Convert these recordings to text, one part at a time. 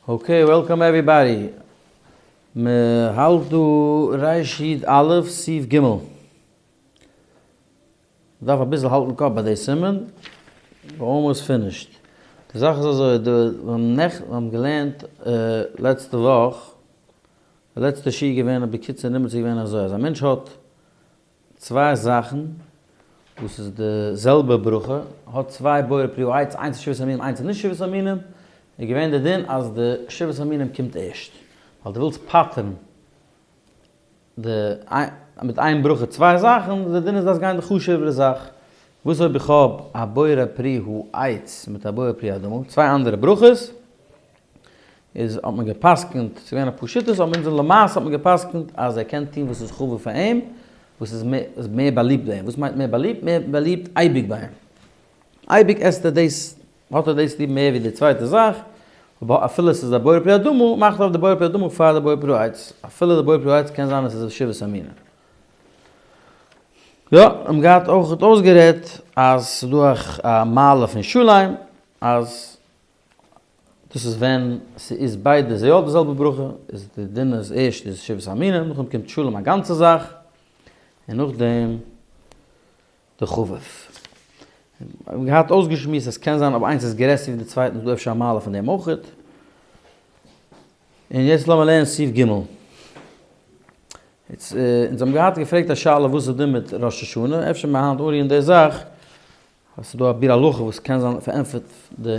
Okay, welcome everybody. מ'האלט דא ריש יוד א' סעיף ג'. מ'דארף אביסל האלטן קאפ ביי די סימן. We're almost finished. די זאך איז אזוי, די מיר האבן געלערנט לעצטע וואך, די לעצטע שיעור געווען בקיצור נמרץ איז געווען אזוי, אז א מענטש האט צוויי זאכן וואס איז די זעלבע ברכה, האט צוויי בורא פרי העץ, איינס איז שבעת המינים איינס איז נישט שבעת המינים, איז געווען די דין אז די שבעת המינים קומט ערשט, ווייל דו ווילסט פטר'ן די מיט איין ברכה צוויי זאכן, די דין איז דארפסט גיין די חשוב'ערע זאך, וואס אויב איך האב א בורא פרי העץ מיט א בורא פרי האדמה, צוויי אנדערע ברכות, איז האט מען גע'פסק'נט, ס'איז געווען אפאר שיטות, אבער אונזער למעשה האט מען גע'פסק'נט אז ער קען טון וואס איז חביב פאר אים, וואס איז מער באליבט ביי אים, וואס מיינט מער באליבט? מער באליבט אייביג ביי אים, אייביג עסט ער דאס, האט ער דאס ליב מער ווי די צווייטע זאך, אבער אפילו עס איז א בורא פרי האדמה, מאכט ער אויף די בורא פרי האדמה פאר די בורא פרי העץ, אפילו די בורא פרי העץ קען זיין עס איז שבעת המינים. יא, האבן געהאט אויך אויסגערעדט אז ס'איז דא א מעלה פון שלם, אז דאס איז ווען ס'איז ביידע זיי האט די זעלבע ברכה, איז די דין איז ערשט איז שבעת המינים, נאכדעם קומט שלום א גאנצע זאך, און נאכדעם די חביב. מ'האט געהאט אויסגעשמועסט אז קען זיין אויב איינס איז גרעסער ווי די צווייטן איז דא אפשר א מעלה פון דעם אויכעט. און יעצט לאמיר לערנען סעיף ג'. יעצט אונז האבן געהאט געפרעגט א שאלה וואס איז דין מיט ראש השנה, אפשר מיר היינט אנרירן די זאך, אז ס'איז דא א ביאור הלכה וואס קען זיין פארענטפערט די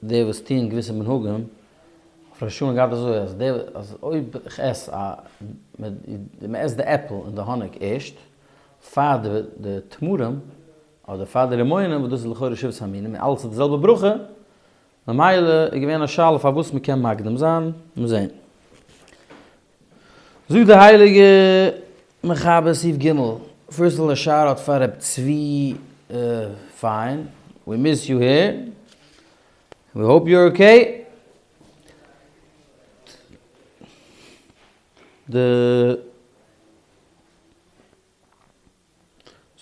די וואס טוען געוויסע מנהגים, אויף ראש השנה גייט אזוי אז די אז אויב איך עס א מ'עסט די עפל און די האניג ערשט פאר די די תמרים אדער פאר די רימונים וואס דאס איז לכאורה שבעת המינים און אלעס איז די זעלבע ברכה ממילא איז געווען א שאלה פארוואס מ'קען מקדים זיין, מיר זעהן. זאגט די הייליגע מחבר סעיף ג', first of all א shout out פאר ר' צבי פיין, we miss you here, we hope you're okay. די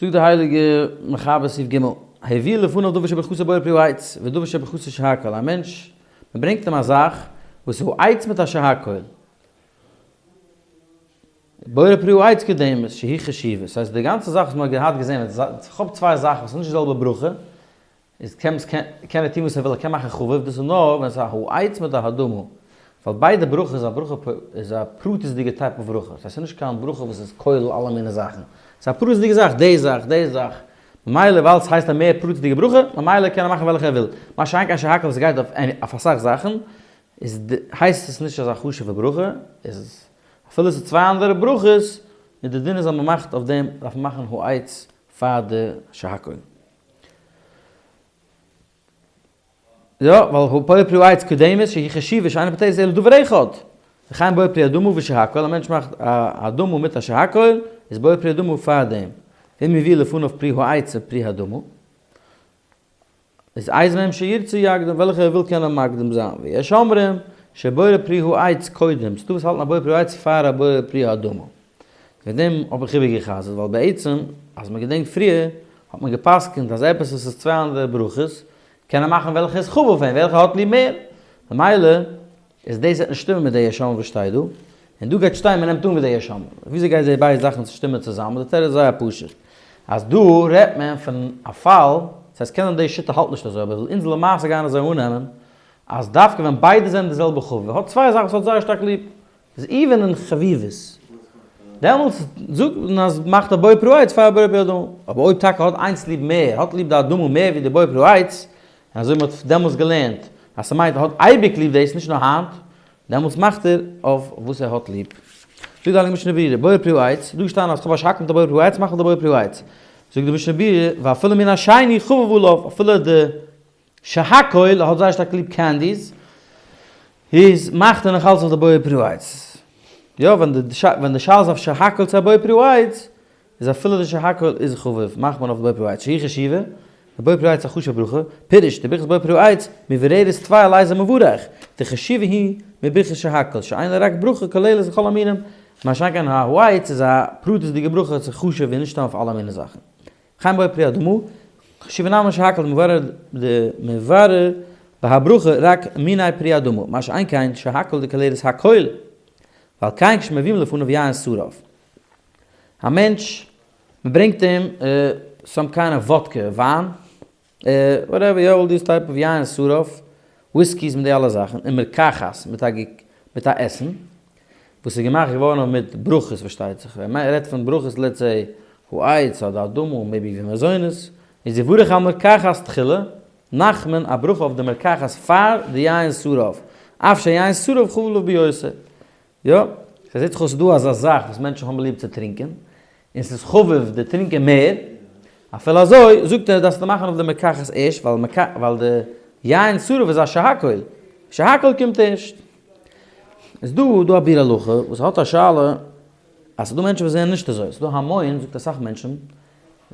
זאגט די הייליגע מחבר סעיף ג', הביאו לפניו דבר שברכתו בורא פרי העץ, ודבר שברכתו שהכל, א מענטש, מען ברענגט אים א זאך וואס איז העץ מיט א שהכל, בורא פרי העץ קודמת, שהיא חשובה, ס'הייסט די גאנצע זאך וואס מען האט געהאט געזען, איך האב צוויי זאכן וואס איז נישט די זעלבע ברכה, איז קען קען ער טון וואס ער וויל ער קען מאכן חביב דאס איז נאר ווען עס איז א העץ מיט א האדמה ווייל ביידע ברכות איז א ברכה איז א פרטית'דיגע type of ברכה ס'הייסט ס'איז נישט קיין ברכה וואס איז כולל אלע מיני זאכן ס'איז א פרטית'דיגע זאך די זאך די זאך ממילא ווייל ס'הייסט א מער פרטית'דיגע ברכה ממילא קען ער מאכן וועלכע ער וויל מה שאין כן שהכל וואס גייט אויף אסאך זאכן איז הייסט עס נישט אזא חשוב'ע ברכה איז אפילו ס'איז צוויי אנדערע ברכות איז די דין איז אז מ'מאכט אויף דעם דארף מען מאכן העץ פאר די שהכל. יא, ווייל הוא בורא פרי העץ קודמת שהיא חשובה שאינה פוטרת אלא דבר אחד. וכן בורא פרי האדמה ושהכל, א מענטש מאכט א אדמה מיט א שהכל, איז בורא פרי האדמה פאר דעם. ואם יביא לפניו פרי העץ ופרי האדמה, איז איזה מהם שירצה יקדים, וועלכע ער וויל קען ער מקדים זיין. ויש אומרים, שבורא פרי העץ קודם, ס'דא וואס האלטן א בורא פרי העץ פאר א בורא פרי האדמה. וועגן דעם האב איך איבערגע'חזר'ט, ווייל בעצם, אז מען געדענקט פריער, האט מען גע'פסק'נט אז עפעס וואס איז צוויי אנדערע ברכות, קען ער מאכן וועלכע איז חביב אויף אים, וועלכע האט ליב מער. ממילא, איז דאס וועט נישט שטימען מיט די יש אומרים וואס שטייט דא, און דא גייט שטיין מען נעמט אן ווי די יש אומרים. וויאזוי גייט די ביידע זאכן שטימען צוזאמען? די תירוץ איז זייער פשוט, אז דא רעדט מען פון א פאל, ס'הייסט קען זיין די שיטה האלט נישט אזוי, אבער אונז למעשה גייען אזוי אננעמען, אז דווקא ווען ביידע זענען די זעלבע חביב, האט צוויי זאכן וואס האט זייער שטארק ליב, איז even אין חביבות. דעמאלטס זאגט מען אז מאכט א בורא פרי העץ פאר א בורא פרי האדמה. אבער אויב טאקע האט איינס ליב מער, האט ליב די אדמה מער ווי די בורא פרי העץ, און אזוי מען האט דעמאלטס געלערנט אז ס'מיינט ער האט אייביג ליב דאס נישט נאר היינט, דעמאלטס מאכט ער אויף וואס ער האט ליב. זאגט די הייליגע משנה ברורה, בורא פרי העץ, דא געשטאנען אז כ'האב א שהכל מיט א בורא פרי העץ, מאך איך די בורא פרי העץ. זאגט די משנה ברורה, ואפילו מן השני חביב עליו, אפילו די שהכל האט זייער שטארק ליב candies, איז מאכט ער נאך אלץ אויף די בורא פרי העץ. יא, ווען די ווען די שאלה איז אויף שהכל צו א בורא פרי העץ, איז אפילו די שהכל איז חביב, מאכט מען אויף די בורא פרי העץ. שהיא חשובה, די בורא פרי העץ איז א חשוב'ע ברכה, פירוש, די ברכת בורא פרי העץ, מבררת טפי על איזה מברך, דחשובה היא מברכת שהכל, שאינה רק ברכה כוללת לכל המינים, מה שאין כן העץ איז א פרטית'דיגע ברכה, ס'איז חשוב און נישט סתם אויף אלע מיני זאכן. וכן בורא פרי האדמה, חשובה נמי משהכל דמברר דמברר. בהברכה רק מיני פרי אדמה, מה שאין כן שהכל דכוללת הכל, ועל כן כשמביאים לפניו יין שרף. א מענטש, מען ברענגט אים some kind of vodka, וויין, whatever, יא, all this type of יין שרף, whiskeys מיט די אלע זאכן, און מרקחת, מיט א מיט א עסן, וואס איז געמאכט געווארן מיט ברכות פארשטייט זיך, ווען מען רעדט פון ברכות let's say העץ אדער אדמה, maybe ווי מזונות, איז יברך על מרקחת תחילה, מאכט מען א ברכה אויף די מרקחת פאר די יין שרף, אף שיין שרף חביב ביותר. יא, ס'זעט זיך אויס ס'איז דא אזא זאך וואס מענטשן האבן ליב צו טרינקען, און ס'איז חביב די טרינקען מער, אפילו אזוי זאגט ער דארפסטו מאכן אויף די מרקחת ערשט ווייל די יין שרף איז א שהכל, שהכל קומט ערשט. איז דא דא א ביאור הלכה וואס האט א שאלה אז ס'איז דא מענטשן וואס זעען נישט אזוי, ס'איז דא המון זאגט אסאך מענטשן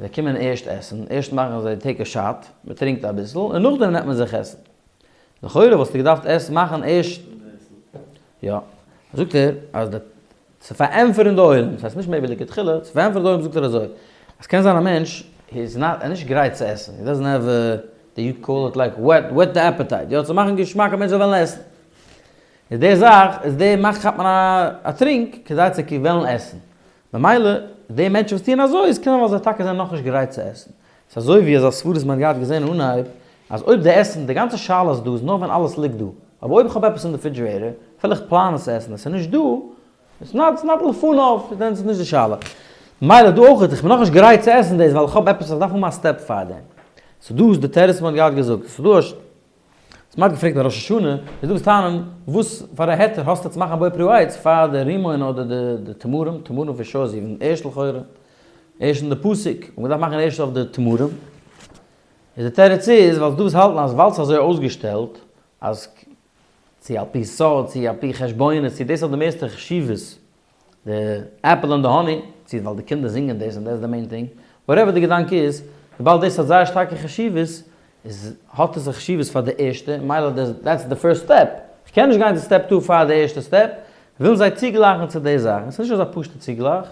זיי קומען ערשט עסן, ערשט מאכן זיי take a shot, מ'טרינקט אביסל און נאכדעם נעמט מען זיך עסן. לכאורה וואלסטו געדארפט עס מאכן ערשט. יא. זאגט ער אז די צו פארענטפערן די עולם, ס'הייסט נישט maybe לכתחילה, צו פארענטפערן די עולם זאגט ער אזוי, אז קען זיין א מענטש איז not, ער איז נישט גרייט צו עסן, he doesn't have the you call it like whet whet the appetite, יא צו מאכן געשמאק א מענטש זאל וועלן עסן. איז די זאך, איז די מאכט כאפט מען א טרינק כדי צו וועלן עסן. ממילא די מענטשן וואס טוען אזוי איז קען זיין ווייל זיי טאקע זענען נאכנישט גרייט צו עסן. ס'איז אזוי ווי אזא סברות וואס מ'האט געהאט געזען אין אנהייב, אז אויב די עסן, די גאנצע שאלה איז דא איז נאר ווען אלעס ליגט דא. אבער אויב איך האב עפעס אין די refrigerator, אפילו איך פלאן עס צו עסן, עס איז נישט דא, it's not, it's not לפניו, דען איז נישט די שאלה. ממילא דא אויך, איך בין נאכנישט גרייט צו עסן דאס ווייל איך האב עפעס, איך דארף האבן א step פארדעם. ס'איז דא איז די תירוץ וואס מ'האט געהאט געזאגט. ס'איז דא א. וואס מ'האט געפרעגט ביי ראש השנה, איז דא וואס טענה'ן, וואס פאר א היתר האסטו צו מאכן א בורא פרי העץ פאר די רימון אדער די תמרים, תמרים פאר sure זיבן ערשט לכאורה, ערשט אין די פסוק, און מ'דארף מאכן ערשט אויף די תמרים, איז די תירוץ איז ווייל ס'דא וואס האלטן אז ווייל ס'איז אזוי אויסגעשטעלט אז צו על פי סוד צו על פי חשבונות צו דאס האט די מערסטע חשיבות די apple און די honey, צו ווייל די קינדער זינגען דאס און דאס איז די main thing, whatever די געדאנק איז, וויבאלד דאס האט זייער שטארקע חשיבות, איז האט עס א חשיבות פאר די ערשטע, מילא that's the first step, איך קען נישט גיין צו step two פאר די ערשטע step, ווילן זיי צוגלייכן צו די זאך, עס איז נישט אזא פשוטע צוגלייך,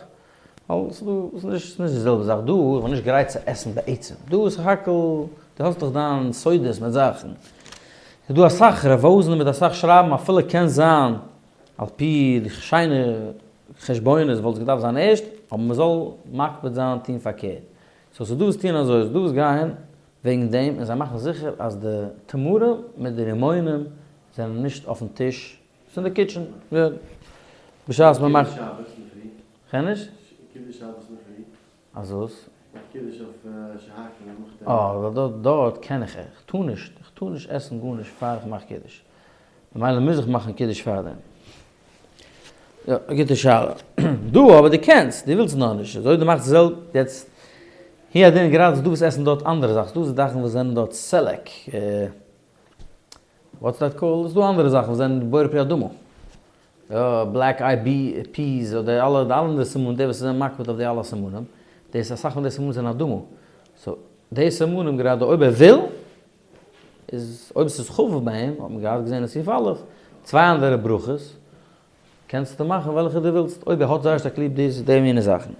ווייל עס איז נישט די זעלבע זאך דא, איך בין נישט גרייט צו עסן בעצם, דא איז סך הכל, דו האסט דאך דיין סודות מיט זאכן, איז דא אסאך רעוואזן מיט אסאך שרייבן אפילו קען זיין על פי די שיינע חשבונות וואלט עס געדארפט זיין ערשט, אבער מען זאל מקפיד זיין טון פארקערט. so ס'איז דא וואס טוען אזוי, ס'איז דא וואס גייען וועגן דעם און זיי מאכן זיכער אז די תמרים מיט די רימונים זענען נישט אויפן טיש, ס'איז אין די kitchen, בשעת מען מאכט. כ'הער נישט? אז וואס? מאך קידוש אויף שהכל נאכדעם. אה, ווייל דארט דארט קען איך איך טאר נישט, איך טאר נישט עסן גארנישט פאר איך מאך קידוש. ממילא מוז איך מאכן קידוש פארדעם. יא, א גוטע שאלה. דא אבער דו קענסט, דו ווילסט נאר נישט. אזוי דו מאכסט די זעלבע, יעצט, הוא הדין גראדע איז דא וואס עסן דארט אנדערע זאכן, ס'דא זאכן וואס זענען דארט סעלעק, what's that called? ס'דא אנדערע זאכן וואס זענען בורא פרי האדמה. יא, black eye peas אדער אלע די אנדערע סימנים, די וואס זענען מקפיד אויף די אלע סימנים, דאס אסאך פון די סימנים זענען אדמה, so די סימנים גראדע אויב ער וויל, איז אויב ס'איז חביב ביי אים, האט מען געהאט געזען אין סעיף א', צוויי אנדערע ברכות, קענסטו מאכן וועלכע דו ווילסט, אויב ער האט זייער שטארק ליב דאס די מיני זאכן.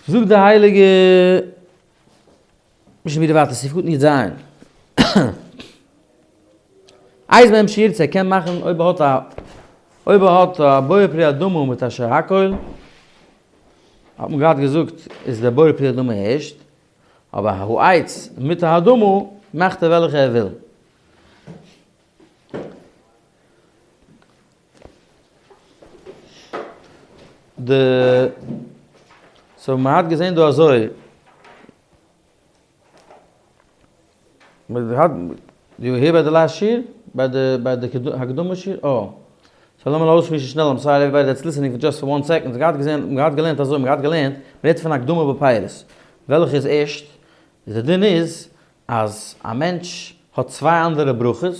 זאגט די הייליגע משנה ברורה ווייטער, סעיף קטן י ז. איז ביים שיעור צו ער קען מאכן אויב ער האט א אויב ער האט א בורא פרי האדמה מיט א שהכל, האט מען געהאט געזאגט איז דער בורא פרי האדמה ערשט, אבער העץ מיט האדמה מאכט ער וועלכע ער וויל. די so מען האט געזען דא אזוי. You hear ביי די last שיעור? ביי די ביי די הקדמה שיעור? אה. so לאמיר אויסשמועסן שנעל, I'm sorry everybody that's listening for just for one second, מ'האט געזען, מ'האט געלערנט אזוי, מ'האט געלערנט, מ'רעדט פון הקדמה בפירות, וועלכע איז ערשט, די דין איז אז א מענטש האט צוויי אנדערע ברכות,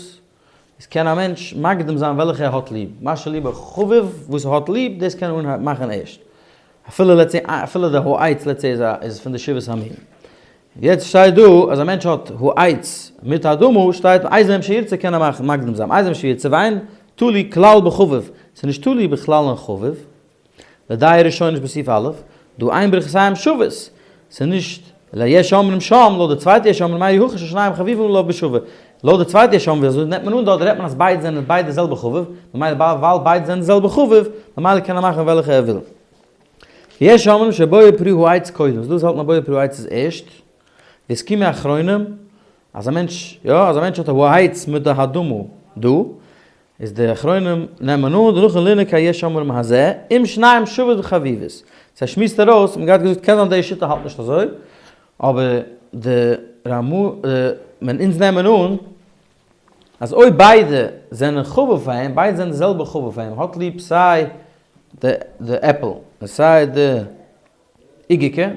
איז קען א מענטש מקדים זיין וועלכע ער האט ליב, מה שליבו חביב, וואס ער האט ליב, דאס קען ער אנהייבן מאכן ערשט. אפילו let's say, אפילו די העץ let's say איז א איז פון די שבעת המינים. יעצט שטייט דא אז א מענטש האט העץ מיט האדמה, שטייט איזה מהם שירצה קען ער מאכן מקדים זיין, איזה מהם שירצה ואין תלוי כלל בחביב, ס'איז נישט תלוי בכלל אין חביב, לדעה ראשונה שבסעיף א', דהא אין ברכותיהם שוות, ס'איז נישט. ליש אומרים שם, לויט די צווייטע יש אומרים מאי הכא ששניהם חביבים עליו בשווה. לויט די צווייטע יש אומרים ווי אזוי נעמט מען אן דארט רעדט מען אז ביידע זענען ביידע די זעלבע חביב, ממילא ווייל ביידע זענען די זעלבע חביב, ממילא קען ער מאכן וועלכע ער וויל. יש אומרים שבורא פרי העץ קודם, ס'דא וואס האלטן אז בורא פרי העץ איז ערשט, והסכימו אחרונים אז א מענטש, יא, אז א מענטש האט א העץ מיט די האדמה דא, איז די אחרונים נעמען אן דנכון לנהוג כיש אומרים הזה, אם שניהם שוות וחביבות. סא שמועסט ארויס, מ'האט געהאט געזאגט קען זיין די שיטה האלט נישט אזוי, אבער די רמ א, ווען אונז נעמען אן אז אויב ביידע זענען חביב פאר אים, ביידע זענען די זעלבע חביב פאר אים, האט ליב סיי די עפל און סיי די איגערקע,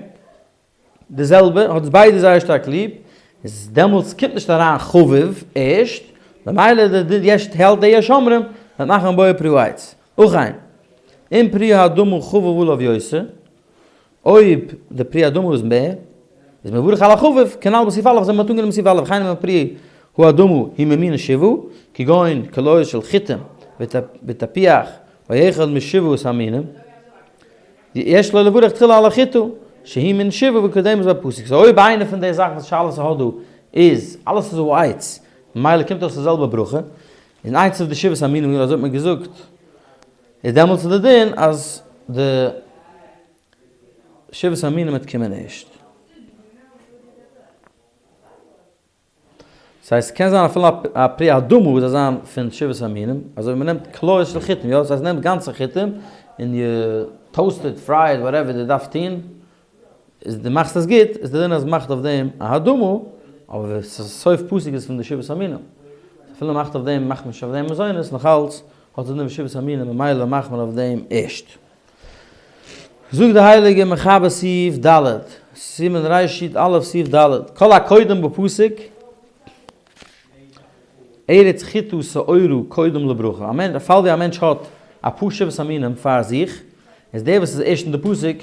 די זעלבע, האט עס ביידע זייער שטארק ליב, איז דעמאלטס קומט נישט אריין חביב ערשט, ממילא די די יש העלט די יש אומרים, וועט מאכן בורא פרי העץ. ובכן, אם פרי האדמה חביב עליו יותר, אויב די פרי האדמה איז מער, איז מברך על החביב, כנל בסעיף א', אזוי ווי מ'האט אנגענומען סעיף א', וכן אם פרי האדמה הוא ממין שבעה, כגון קליות של חיטים ותפוח, או אחד משבעת המינים. יש לו לברך תחילה על החיטה, שהיא מן שבעה וקודמת בפסוק. so אויב איינע פון די זאכן וואס שאלת האט דא איז, אלעס איז העץ, ממילא קומט אויס די זעלבע ברכה, און איינס אויף די שבעת המינים, אזוי האט מען געזאגט, איז דעמאלטס איז די דין אז די שבעת המינים וועט קומען ערשט. ס'הייסט ס'קען זיין אפילו א פרי האדמה וואס זאל זיין פון שבעת המינים, אזוי ווי מ'נעמט קליות של חיטים, יא? ס'הייסט מ'נעמט גאנצע חיטים און you toast it, fry it, whatever דו דארפסט טון, איז דו מאכסט עס גוט, איז די דין אז מ'מאכט אויף דעם א האדמה, אבער סוף פסוק איז פון די שבעת המינים. אפילו מ'מאכט אויף דעם מאכט מען נישט אויף דעם מזונות, נאכאלץ האט עס דין ווי שבעת המינים ממילא מאכט מען אויף דעם ערשט. זאגט די הייליגע מחבר סעיף ד', סימן רי"א סעיף ד', כל הקודם בפסוק, ארץ חיטה ושעורה קודם לברכה, א מענטש, א פאל ווי א מענטש האט אפאר שבעת המינים פאר זיך, איז דער וואס איז ערשט אין די פסוק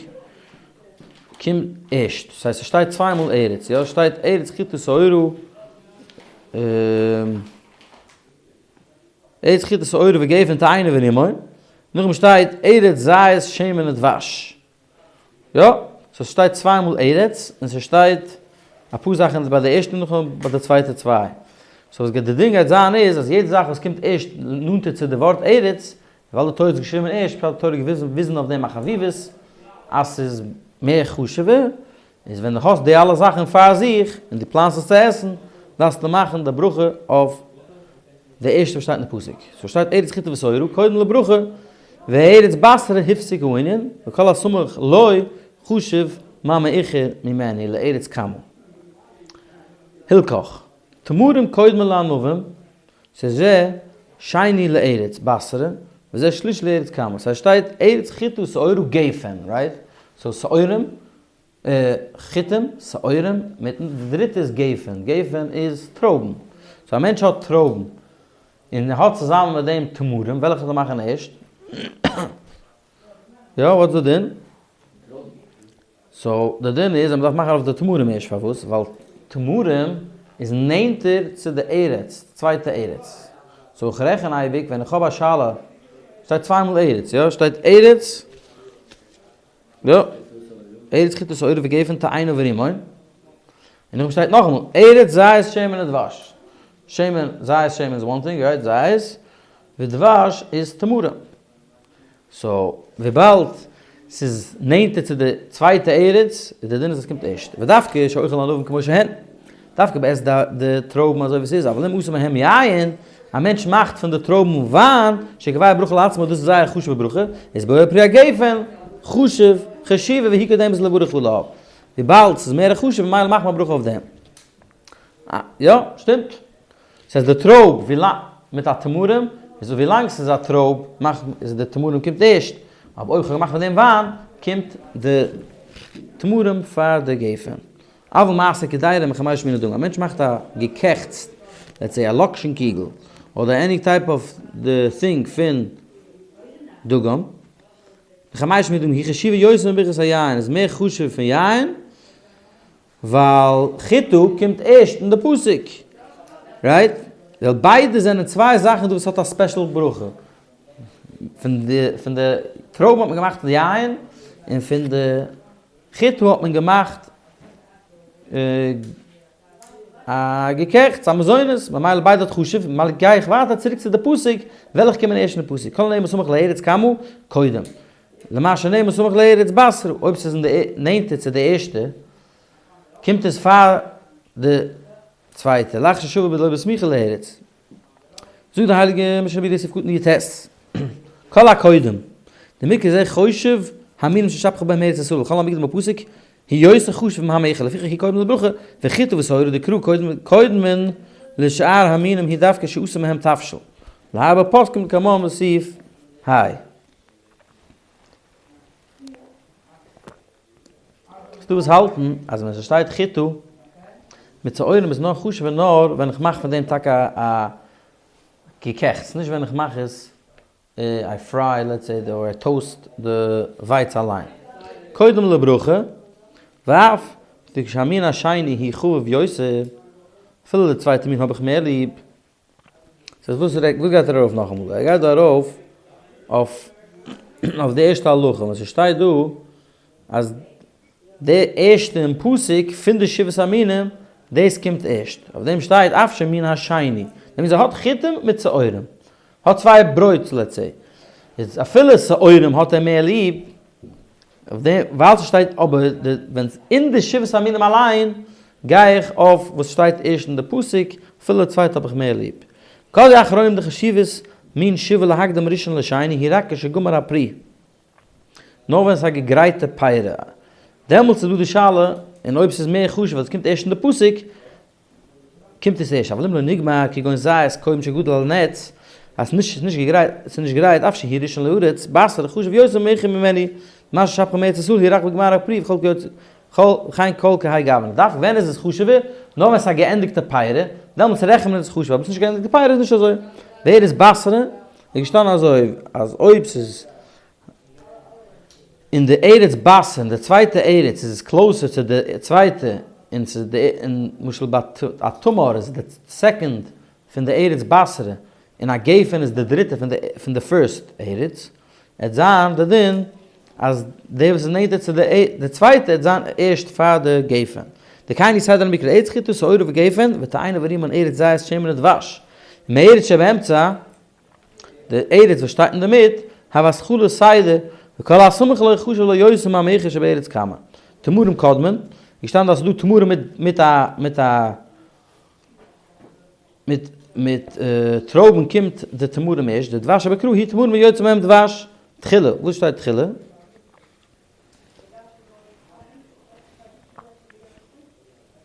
קומט ערשט, דאס הייסט עס שטייט צוויי מאל ארץ, יא, עס שטייט ארץ חיטה ושעורה, ארץ חיטה ושעורה וגפן תאנה ורימון, נאכדעם שטייט ארץ זית שמן ודבש. יא, so ס'שטייט צוויי מאל ארץ, און ס'שטייט אפאר זאכן ביי די ערשטע נאכדעם ביי די צווייטע צוויי. so וואס די דין גייט זיין איז אז יעדע זאך וואס קומט ערשט נאנטער צו די ווארט ארץ, ווייל די תורה האט עס געשריבן ערשט, פשט די תורה האט געוויזן אויף דעם א חביבות אז ס'איז מער חשוב'ער, איז ווען דו האסט די אלע זאכן פאר זיך און דו פלאנסט עס צו עסן, דארפסטו מאכן די ברכה אויף די ערשטע וואס שטייט אין די פסוק. so שטייט ארץ חיטה ושעורה קודם לברכה, וארץ בתרא הפסיק הענין, וכל הסמוך לו חשוב מה מאוחר ממנו לארץ קמה. הלכך, תמרים קודמין לענבים, שזה שני לארץ בתרא, וזה שלישי לארץ קמה. so שטייט ארץ חיטה ושעורה גפן, right? so שעורים חיטים, שעורים, מיטן, די דריטע איז גפן, גפן איז טרויבן, so א מענטש האט טרויבן, און ער האט צוזאמען מיט דעם תמרים, וועלכע זאל ער מאכן ערשט? יא, what's די דין? so די דין איז אז מ'דארף מאכן אויף די תמרים ערשט, פארוואס? ווייל תמרים איז נענטער צו די ארץ, צווייטע ארץ, so איך רעכן אייביג ווען איך האב א שאלה, שטייט צוויי מאל ארץ, יא? שטייט ארץ, יא, ארץ חיטה ושעורה וגפן תאנה ורימון, און נאכדעם שטייט נאכאמאל, ארץ זית שמן ודבש, שמן, זית שמן איז one thing, right, זית, ודבש איז תמרים. so, וויבאלד ס'איז נענטער צו די צווייטע ארץ, איז די דין אז עס קומט ערשט. ודווקא שאוכל ענבים כמו שהן, דווקא מ'עסט די טרויבן אזוי ווי ס'איז, אבל אם עשה מהם יין, א מענטש מאכט פון די טרויבן וויין, שקובע ברכה לעצמו, דאס איז זייער א חשוב'ע ברכה, איז בורא פרי הגפן, חשוב, חשיבה והיא קודמת לברך עליו. וויבאלד ס'איז מער חשוב ממילא מאכט מען א ברכה אויף דעם. יא, שטימט. ס'הייסט די טרויב ווי לאנג, מיט א תמרים, איז ווי לאנג ס'איז א טרויב מאכט איז די תמרים קומט ערשט, אבער אויב כ'האב געמאכט פון דעם וויין, קומט די תמרים פאר די גפן. אבל מעשה קדירה מחמש מיני דגן, א מענטש מאכט א געקעכטס, let's say א לאקשן קיגל, אדער any type of די thing פון דגן, מחמש מיני דגן, היא חשובה יותר מברכת היין, איז מער חשוב פון יין, ווייל חיטה קומט ערשט אין די פסוק, right? ווייל ביידע זענען צוויי זאכן דא וואס האט א special ברכה. פון די פון די טרויבן האט מען געמאכט יין, און פון די חיטה האט מען געמאכט. א געקעכטס, א מזונות, ממילא ביידע האט חשוב, ממילא גיי איך ווייטער צוריק צו די פסוק, וועל איך קומען ערשט אין די פסוק, כל הנאמר סמוך לארץ קמה קודם, למה שנאמר סמוך לארץ בתרא, אויב ס'איז אין די נענטער צו די ערשטע, קומט עס פאר די צווייטע, לאחר ששבה בלא בסמיכה לארץ. זאגט די הייליגע משנה ברורה סעיף קטן י"ט, כל הקודם, דמקרא זה חושב המינים ששפכה בהם ארץ ישראל, וכל המקדם בפסוק, הוא יותר חשוב מהמאוחר, לפיכך הוא קודם לברכה, וחיטה ושעורה דקרא קודמין לשאר המינים היא דווקא שעשו מהם תבשיל. להרבה פוסקים כמוהם בסעיף ה'. ס'דא וואס האלטן אז ווען ס'שטייט חיטה מיט שעורים איז נאר חשוב'ער נאר ווען איך מאך פון דעם טאקע א געקעכטס, נישט ווען איך מאך עס איי fry let's say אדער איי toast די ווייץ אליין. קודם לברכה, ואף כשהמין השני הוא חביב יותר, אפילו די צווייטע מין האב איך מער ליב. סאיז וואס רעדט וואס גייט ער ארויף נאכאמאל? ער גייט דא ארויף אויף אויף די ערשטע הלכה וואס ס'שטייט דא אז די ערשטע אין פסוק פון די שבעת המינים דאס קומט ערשט אויף דעם שטייט אף שמין השני דעם איז ער האט חיטים מיט שעורים האט צוויי ברויט let's say איז אפילו שעורים האט ער מער ליב אויף דעם ווייל ס'שטייט אבער די ווען אין די שבעת המינים אליין גיי איך אויף וואס שטייט ערשט אין די פסוק, אפילו די צווייטע האב איך מער ליב. כל די אחרונים די חשיבות מין שבעה להקדים ראשון לשני היא רק כשגמר הפרי. נאר ווען ס'איז א געגרייטע פירה. דעמאלטס איז דא די שאלה און אויב ס'איז מער חשוב ווייל ס'קומט ערשט אין די פסוק, קומט עס ערשט, אבל אם לא נגמר כגון זית קודם שגדל על נץ, אז נישט ס'איז נישט געגרייט, ס'איז נישט גרייט אף שהוא ראשון לארץ, בתרא חשוב יותר מאוחר ממנו, מה ששבחו מארץ ישראל הוא רק בגמר הפרי וכל כיוצא כל וכן כל כהאי גוונא. דווקא ווען איז עס חשוב'ער? נאר ווען ס'איז א געענדיגטע פירה, דעמאלטס רעכנט מען עס חשוב, אבער ס'איז נישט געענדיגטע פירה איז נישט אזוי. בארץ בתרא איז געשטאנען אזוי אז אויב ס'איז אין די ארץ בתרא אין די צווייטע ארץ איז עס closer צו די צווייטע און ס'איז די און למשל ביי א תמר איז די second פון די ארץ בתרא און א גפן איז די דריטע פון די פון די first ארץ עט זיין די דין אז די וואס איז נענטער צו די די צווייטע עט זיין ערשט פאר די גפן. דכן הוא סדר המקרא ארץ חיטה שעורה וגפן ותאנה ורימון ארץ זית שמן ודבש ומארץ שבאמצע די ארץ וואס שטייט אינדערמיט, הוה התחלת סדר, וכל הסמוך לו חשוב לו יותר מהמאוחר שבארץ קמה. תמרים קודמין, געשטאנען אז ס'איז דא תמרים מיט מיט א מיט א מיט מיט טרויבן קומט די תמרים ערשט, די דבש שבקרא הוא תמרים ויוצא מהם דבש, תחילה, וואס שטייט תחילה?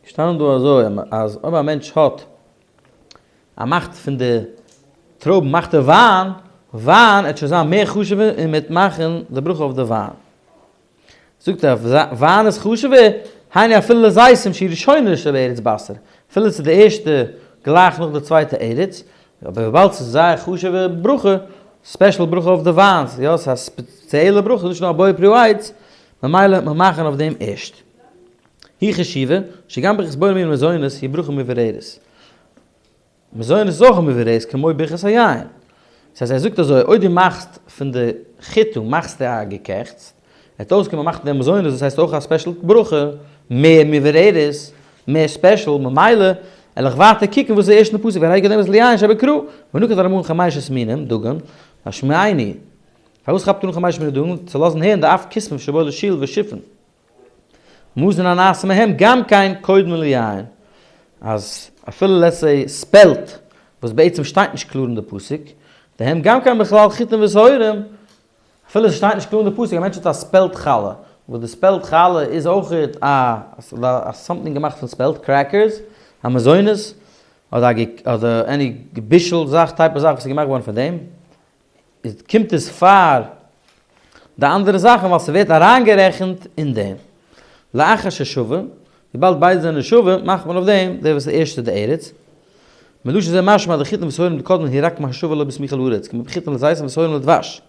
געשטאנען דא אזוי אז אויב א מענטש האט א מאכט פון די טרויבן מאכט ער וויין, וויין עט שוין זיין מער חשוב'ער און מ'עט מאכן די ברכה אויף די וויין. זאגט ער וויין איז חשוב'ער, היינו אפילו לזיתים שהיא ראשונה שבארץ בתרא, אפילו ס'איז די ערשטע גלייך נאך די צווייטע ארץ, אבער וויבאלד ס'איז זייער חשוב'ע ברכה, special ברכה אויף די וויין, יא ס'איז א ספעציעלע ברכה, נישט נאר א בורא פרי העץ, ממילא וועט מען מאכן אויף דעם ערשט. היא חשיבה, שגם ברכת בורא מיני מזונות היא ברכה מבוררת. מזונות איז אויך א מבוררת כמו ברכת היין. דאס הייסט ער זאגט אזוי, אויב דו מאכסט פון די חיטה מאכסטו א געקעכטס, וועט אויסקומען מאכט דער מזונות דאס הייסט אויך א special ברכה, מער מבוררת, מער special, ממילא וועל איך ווייטער קוקן וואס איז ערשט אין פסוק והרי קודמת ליין שבקרא, ונקט הרמב"ם חמשת מינים דגן, להשמיענו. פארוואס כאפט ער אן חמשת מיני דגן? צו לאזן הערן דאף כסמין שבו לשול ושיפון. מזון הנעשה מהם גם כן קודמין ליין, אז אפילו let's say spelt, וואס בעצם שטייט נישט קלאר אין די פסוק, דהם גם כן בכלל חיטים ושעורים, אפילו ס'שטייט נישט קלאר אין די פסוק, א מענטש האט א spelt חלה, וואס די spelt חלה איז אויכעט א something געמאכט פון spelt, crackers, א מזונות, אדער אדער any בישול זאך, type of זאך וואס איז געמאכט געווארן פון דעם, איז קומט עס פאר די אנדערע זאכן ווייל ס'ווערט אריינגערעכנט אין דעם. לאחר ששווה, וויבאלד ביידע זענען שווה, מאכט מען אויף דעם דער וואס איז ערשט די ארץ. מלשון זה משמע דחיטין ושעורים דקודמין היא רק מהשווה לו בסמיכה לארץ, כמו בחיטין לזיתים ושעורים לדבש.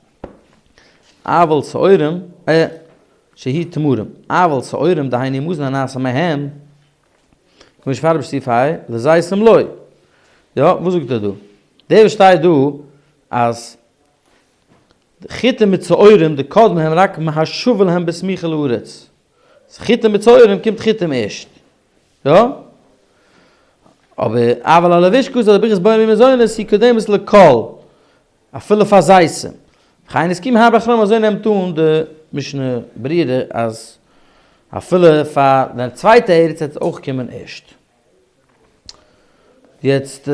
אבל שעורים, שהיא תמרים. אבל שעורים דהיינו מזון הנעשה מהם, כמו שפאר בסעיף ה, לזיתים לא. יא, וואס זאגט ער דא? דער וואס שטייט דא אז חיטים מיט שעורים דקודמין הם רק מהשווה להם בסמיכה לארץ. חיטים מיט שעורים קומט חיטים ערשט. יא? אבער אבל הלבוש כזה לברכת בורא מיני מזונות היא קודמת לכל, אפילו פאר זיתים. וכן הסכים הרבה אחרונים אזוי נעמט אן די משנה ברורה אז אפילו פאר די צווייטע ארץ וועט עס אויך קומען ערשט. יעצט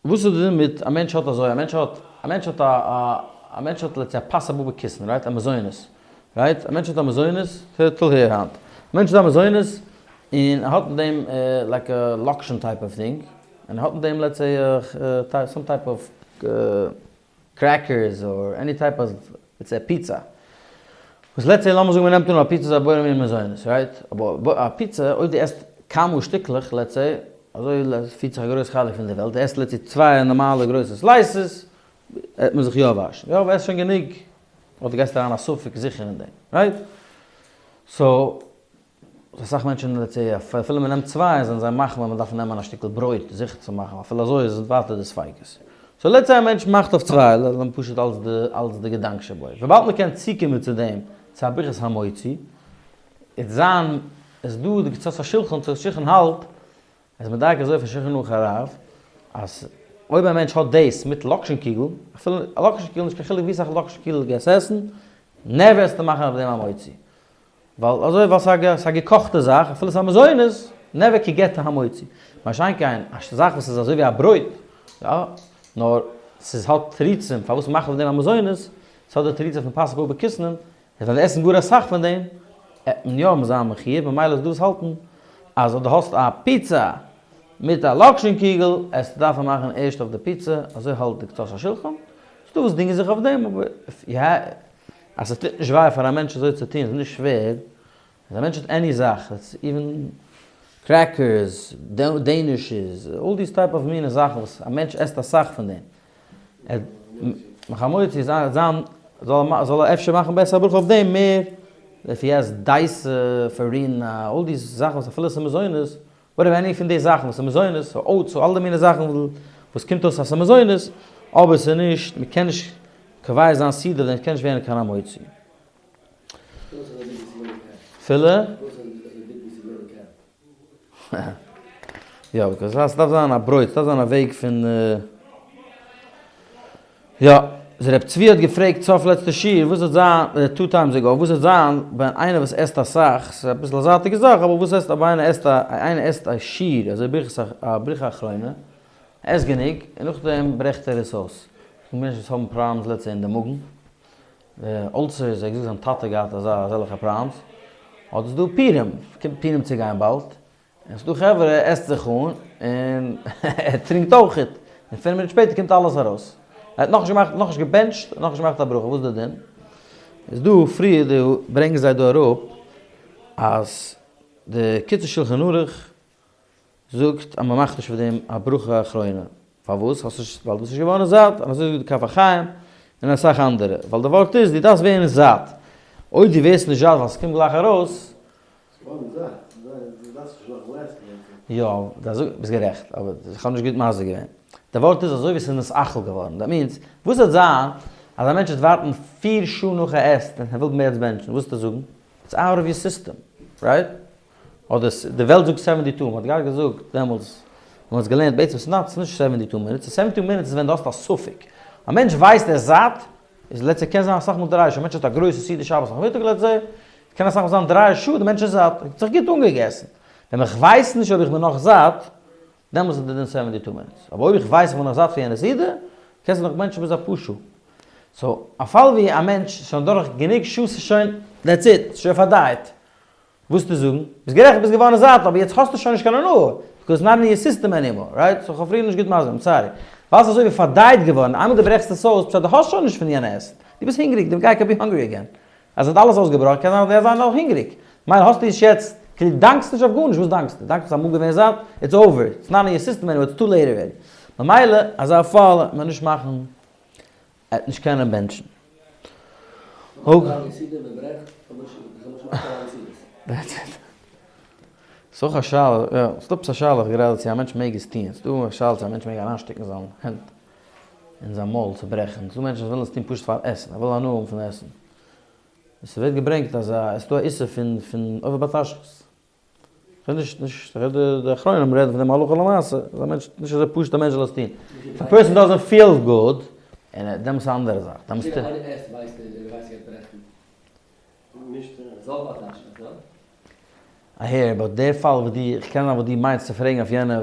וואס איז די דין מיט א מענטש האט אזוי א מענטש האט א מענטש האט א א מענטש האט let's say א פת הבאה בכיסנין right א מזונות right א מענטש האט א מזונות till הער היינט א מענטש האט א מזונות און ער האט אין דעם like א לאקשן type of thing און ער האט אין דעם let's say some type of crackers or any type of let's say פיצא. וואס let's say לאמיר זאגן מ'נעמט אן א פיצא איז א בורא מיני מזונות right? אבער א פיצא אויב דו עסט כמה שטיקלעך let's say, אזוי פירט זיך א גרויס חלק פון די וועלט, דו עסט let's say צוויי נארמאלע גרויסע slices, וועט מען זיך יא וואשן. יא אבער עסט שוין גענוג, אדער גייסטו אריין א ספק זיכער אין דעם right? So אסאך מענטשן let's say אפילו מען נעמט צוויי זענען זיי מחמיר מען דארף נעמען א שטיקל ברויט זיכער צו מאכן אפילו אזוי איז ווייטער די ספיקות. So let's say א מענטש מאכט אויף צוויי לאמיר פשוט אלס די אלס די געדאנק שבו וויבאלד מען קען צוקומען צו דעם צו א ברכת המוציא איז זיין איז דא די קצות השולחן קצות השולחן האלט איז מדייק אזוי פון שולחן ערוך הרב אז אויב א מענטש האט דאס מיט לאקשן קוגל אפילו א לאקשן קוגל נישט קיין חילוק ווי סאך לאקשן קוגל דו גייסט עסן נעווער וועסטו מאכן אויף דעם א מוציא ווייל אזוי ווייל ס'איז א געקאכטע זאך, אפילו ס'איז א מזונות, never can get to המוציא. מה שאין כן, א זאך וואס איז אזוי ווי א ברויט, יא, נאר ס'איז האט תירוצים פארוואס מ'מאכט פון דעם א מזונות, ס'האט די תירוצים פון פת הבאה בכיסנין, אז ווען זיי עסן גאר אסאך פון דעם, עט מען יא זיין מחיוב, ממילא איז דא וואס האלטן אז אויב דו האסט א פיצא מיט א לאקשן קוגל, עסטו דארפן מאכן ערשט אויף די פיצא, אזוי האלט די קצות השולחן, ס'דא וואס דינגען זיך אויף דעם, אבער אז עס טוט נישט וויי פאר א מענטש אזוי צו טון, עס איז נישט שווער, אז א מענטש האט any זאך, even crackers, danishes, all these type of מינע זאכן וואס א מענטש עסט אסאך פון דעם, מאך א מוציא, זיין, זאל ער אפשר מאכן בעסער א ברכה אויף דעם מער, if he has דייסע, פארינא, all these זאכן וואס אפילו עס איז מזונות, whatever any פון די זאכן וואס איז מזונות, oats, אלע די מיני זאכן וואס קומט אויס אז ס'איז מזונות, אבער ס'איז נישט, מ'קען נישט קובע זיין סעודה דען קען נישט ווערן קיין המוציא. אפילו? יא, because ס'דארף זיין א ברויט, ס'דארף זיין א וועג פון. יא, אז ר' צבי האט געפרעגט סוף לעצטע שיעור וואס וועט זיין, two times ago, וואס וועט זיין ווען איינער וואס עסט אסאך, ס'איז אביסל א זייטיגע זאך, אבער וואס עסט אויב איינער עסט א, איינער עסט א שיעור, אזוי ברכת א ברכה אחרונה, עסט גענוג, און נאכדעם ברעכט ער עס אויס. ס'דא מענטשן וואס האבן problems let's say אין די מאגן, ulcers, ער האט געזאגט זיין טאטע האט געהאט אזא אזעלכע problems, אדער ס'דא פורים, קומט פורים צו גיין באלד, און ס'דא חברה ער עסט זיך אן און ער טרינקט אויכעט, און פינף מינוט שפעטער קומט אלעס ארויס. ער האט נאכנישט געמאכט, נאכנישט געבענטשט, נאכנישט געמאכט א ברכה, וואס איז די דין? איז דא פריער דא ברענגען זיי דא אראפ אז די קיצור שלחן ערוך זאגט אז מ'מאכט נישט פון דעם א ברכה אחרונה. פארוואס? האסט נישט, ווייל דו ביסט נישט געווארן זאט, און אזוי זאגט די כף החיים, און אסאך אנדערע, ווייל די ווארט איז דו דארפסט ווערן זאט, אויב דו ווערסט נישט זאט ווייל ס'קומט גלייך ארויס, יא, ביסט גערעכט, אבער איך האב נישט גוט מסביר געווען. די ווארט איז אזוי ווי ס'איז נתעכל געווארן. that means, וואס וועט זיין אז א מענטש וועט ווארטן פיר שעה נאך ער עסט און ער וויל יעצט בענטשן, וואס וועט ער זאגן? It's out of your system, right? אדער די וועלט זאגט seventy two, מ'האט געהאט געזאגט דעמאלטס, ווען מ'האט עס געלערנט, בעצם ס'איז נישט seventy two minutes, seventy two minutes איז ווען דו האסט א ספק. א מענטש ווייסט ער איז זאט, איז let's say קען זיין אסאך מאל דריי שעה, א מענטש האט א גרויסע סעודה שבת נאכמיטאג let's say, קען אסאך מאל זיין דריי שעה די מענטש איז זאט, האט זיך גוט אנגעגעסן. ווען איך ווייס נישט אויב איך בין נאך זאט, דעמאלטס איז די דין seventy two minutes. אבער אויב איך ווייס איך בין נאך זאט פון יענע סעודה, קענסטו נאך בענטשן ביז אפאר שעה. So, א פאל ווי א מענטש איז שוין דורך גענוג שעה ס'איז שוין, that's it, ס'איז שוין פארדייט. וואס צו זאגן? ביסט גערעכט ביסט געווארן זאט אבער יעצט האסטו שוין נישט קיין הנאה because not in your system anymore right? So כ'האב פריער נישט גוט מסביר I'm sorry. ווייל ס'איז אזוי ווי פארדייט געווארן איינמאל דו ברעכסט עס אויס פשט דו האסט שוין נישט פון יענע עסן דו ביסט הונגעריג די guy can be hungry again אז עס האט אלעס אויסגעבראכן קען זיין אז ער זיין נאך הונגעריג מילא האסטו נישט יעצט כאילו דאנקסט נישט אויף גארנישט וואס דאנקסטו? דאנקסט ביסט אמאל געווען זאט? It's over it's not in your system anymore it's too late already ממילא אזא פאל וועט מען נישט מאכן ער וועט נישט קענען בענטשן. ס'איז אויך א שאלה, יא, ס'איז דא עפעס א שאלה גראדע צו א מענטש מעג עס טון, ס'איז דא א שאלה צו א מענטש מעג אריינשטעקן זיין הענט אין זיין מויל צו ברעכן, ס'איז דא מענטשן וואס ווילן עס טון פשוט פאר עסן, ער וויל הנאה האבן פון עסן. ס'ווערט געברענגט אז עס איז דא א איסור פון פון עובר בתשחית. כ'רעד נישט נישט כ'רעד די אחרונים רעדן פון דעם הלכה למעשה, אז א מענטש נישט אזוי פשוט א מענטש זאל עס טון. If a person doesn't feel good, און ער דעמאלטס איז א אנדערע זאך. דעמאלטס טוט. אויב ער עסט ווייסט ער ער ווייסט ער גייט ברעכן. נישט זאל בתשחית, יא? אהער, but דער פאל וואס דו, איך קען זיין וואס דו מיינסט צו פרעגן אויף יענע,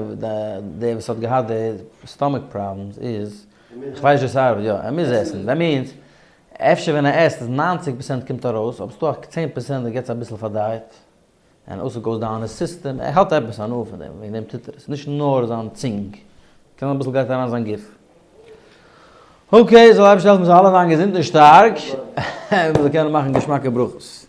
דער וואס האט געהאט די stomach problems איז, איך ווייס נישט ווי ס'ארבעט, יא, ער מוז עסן, that means, אפשר ווען ער עסט איז 90 פראצענט קומט ארויס, אבער ס'דא א 10 פראצענט וואס געט אביסל פארדייט, and also goes down his system, ער האט עפעס הנאה פון דעם, וועגן דעם טוט ער עס, נישט נאר זיין צונג, קען זיין אביסל גייט אריין אין זיין גוף. Okay, זאל אייבערשטער העלפן מ'זאל אלע זיין געזונט און שטארק, און מ'זאל קענען מאכן געשמאקע ברכות.